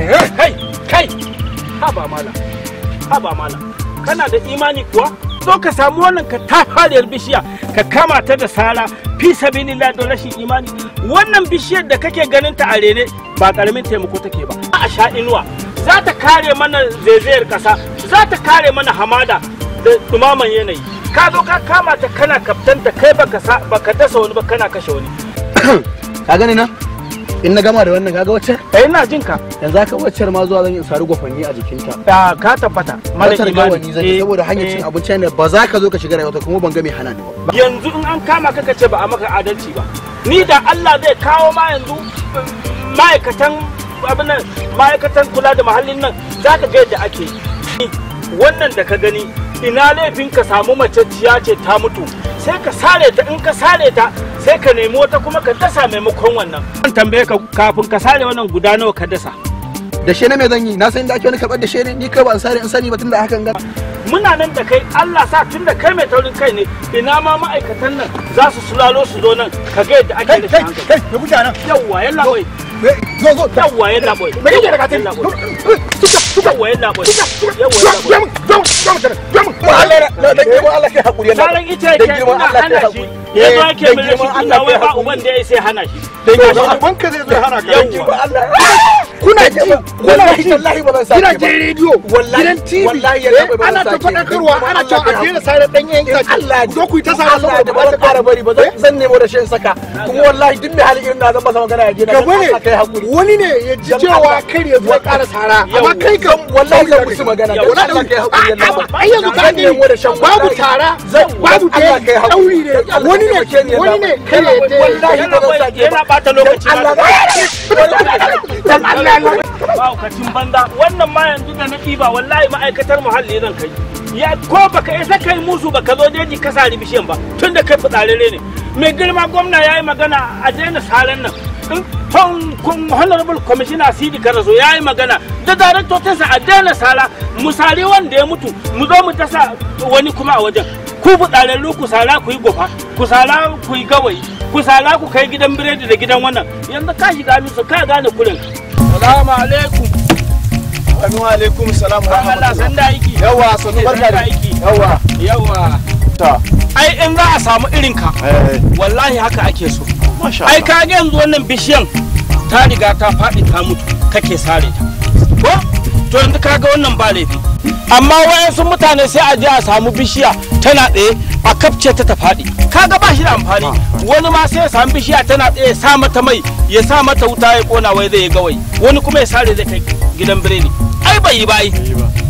Kai kai, haba mala, haba mala, kana da imani kuwa? Zo ka samu wannan ka tafariyar bishiya ka kama ta da sara fi sabilillah don rashin imani. Wannan bishiyar da kake ganin ta a rene ba karamin taimako take ba. A sha inuwa, za ta kare mana zaizayar kasa, za ta kare mana hamada da dumaman yanayi. Ka zo ka kama ta kana kaftanta, kai baka dasa wani ba, kana kashe wani. Ka gani na? In na gama da wannan kaga wacce? Eh, ina jin ka. Yanzu haka waccar ma zuwa zan yi sari gwafanni a jikinta. Ah, ka tabbata. Mara imani zan yi saboda hanyar cin abinci ne, ba za ka zo ka shiga rayuwa kuma ban ga mai hana ni ba. Yanzu in an kama ka kace ba a maka adalci ba. Ni da Allah zai kawo ma yanzu ma'aikatan abin nan, ma'aikatan kula da muhallin nan, za ka ga yadda ake yi. Wannan da ka gani, ina laifin ka samu maceciya ce ta mutu, sai ka sare ta, in ka sare ta sai ka nemi wata kuma ka dasa maimakon wannan. Zan tambaye ka kafin ka sare wannan guda nawa ka dasa? Da she ne me zan yi? Na san inda ake wani karɓar da she ne, ni kai ba an sare in sani ba tunda hakan ga. Muna nan da kai, Allah sa tunda kai mai taurin kai ne, ina ma ma'aikatan nan za su sulalo su zo nan ka ga yadda ake da shi hankali. Kai, me kuke nan? Yawwa, yalla boy. Zo zo. Yawwa, yalla boy. Me kike da katin? Yawwa, yalla boy. Yawwa, yalla boy. Allah, dan girman Allah kai hakuri. Saran ita yake ina hana shi. Yanzu ake mai rashin kunya, wai ba uban da ya sai hana shi. Dan girman ubanka zai zo hana ka. Dan girman Allah. Kuna ji, kuna ji, wallahi ba zan sake ba. Gidan rediyo, gidan TV, wallahi yalla ba ana ta faɗakarwa, ana cewa a daina sare ɗanyen itace. Allah, zo ku yi ta sare saboda ba zan ƙara bari ba, zan nemo da shi in saka. Kuma wallahi duk mai hali irin na zan masa magana ya gina. Gaba ne, wani ne ya ji cewa kar ya zo ƙara sara, amma kai kam wallahi zan musu magana. Wallahi kai hakuri yalla. Ai yanzu ka gani babu tara, babu ɗauri ne, wani ne, wani ne kar ya wallahi ba zan sake ba. Yana ɓata lokaci. Allah, dan Allah, mahaukacin banza. Wannan ma yanzu da na ɗiba wallahi ma'aikatar muhalli zan kai. Ya ko baka isa kai musu baka zo jeji ka sari bishiyan ba, tunda kai fitsararre ne. Mai girma gwamna ya yi magana a daina saran nan. Honorable Commissioner Sidi Karaso ya yi magana da daraktocinsa a daina sara, mu sari wanda ya mutu, mu zo mu tasa wani kuma a wajen. Ku fitsararru ku sara ku yi gofa, ku sara ku yi gawayi, ku sara ku kai gidan biredi da gidan wannan. Yanzu ka shiga musu ka gane kurin. Salamu alaikum. Wa alaikum salam wa rahmatullahi. Allah san da aiki. Yawa, sanu barka da aiki. Yawa. Yawa. Ta. Ai in za a samu irin ka, wallahi haka ake so. Masha Allah. Ai ka ga yanzu wannan bishiyan ta riga ta faɗi ta mutu kake sare ta. Ko? To yanzu ka ga wannan ba laifi. Amma wayansu mutane sai a je a samu bishiya tana tsaye a kafce ta ta faɗi. Kaga ba shi da amfani. Wani ma sai ya samu bishiya tana tsaye ya sa mata mai, ya sa mata wuta ya kona wai zai yi gawayi. Wani kuma ya sare zai kai gidan biredi. Ai bai yi ba ai.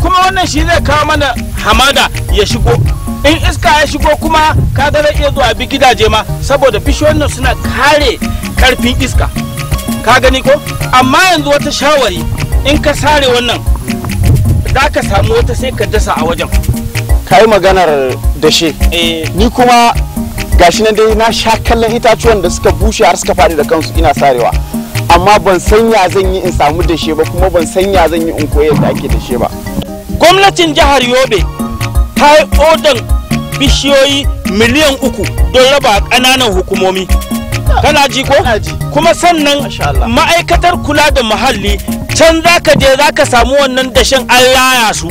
Kuma wannan shi zai kawo mana hamada ya shigo. In iska ya shigo kuma kaga zai iya zuwa bi gidaje ma, saboda bishiyoyin nan suna kare karfin iska. Ka gani ko? Amma yanzu wata shawari, in ka sare wannan za ka samu wata sai ka dasa a wajen. Ka yi maganar dashe. Ni kuma gashi nan dai na sha kallon itatuwan da suka bushe har suka faɗi da kansu ina sarewa. Amma ban san ya zan yi in samu dashe ba, kuma ban san ya zan yi in koyi yadda ake dashe ba. Gwamnatin jihar Yobe ta yi odan bishiyoyi miliyan 3 don raba ƙananan hukumomi. Kana ji ko? Kuma sannan ma'aikatar kula da muhalli can za ka je za ka samu wannan dashen an raya su.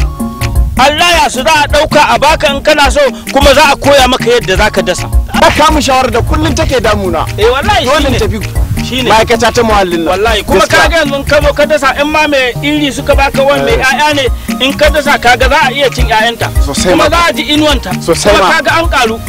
An raya su za a ɗauka a baka in kana so, kuma za a koya maka yadda za ka dasa. Na kama shawarar da kullum take damuna. Eh wallahi dole tafi ma'aikata ta muhallin nan. Wallahi kuma kaga yanzu in ka zo ka dasa, in ma mai iri suka baka wani mai ƴaƴa ne, in ka dasa kaga za a iya cin ƴaƴanta. Kuma za a ji inuwanta. Kuma kaga an ƙaru.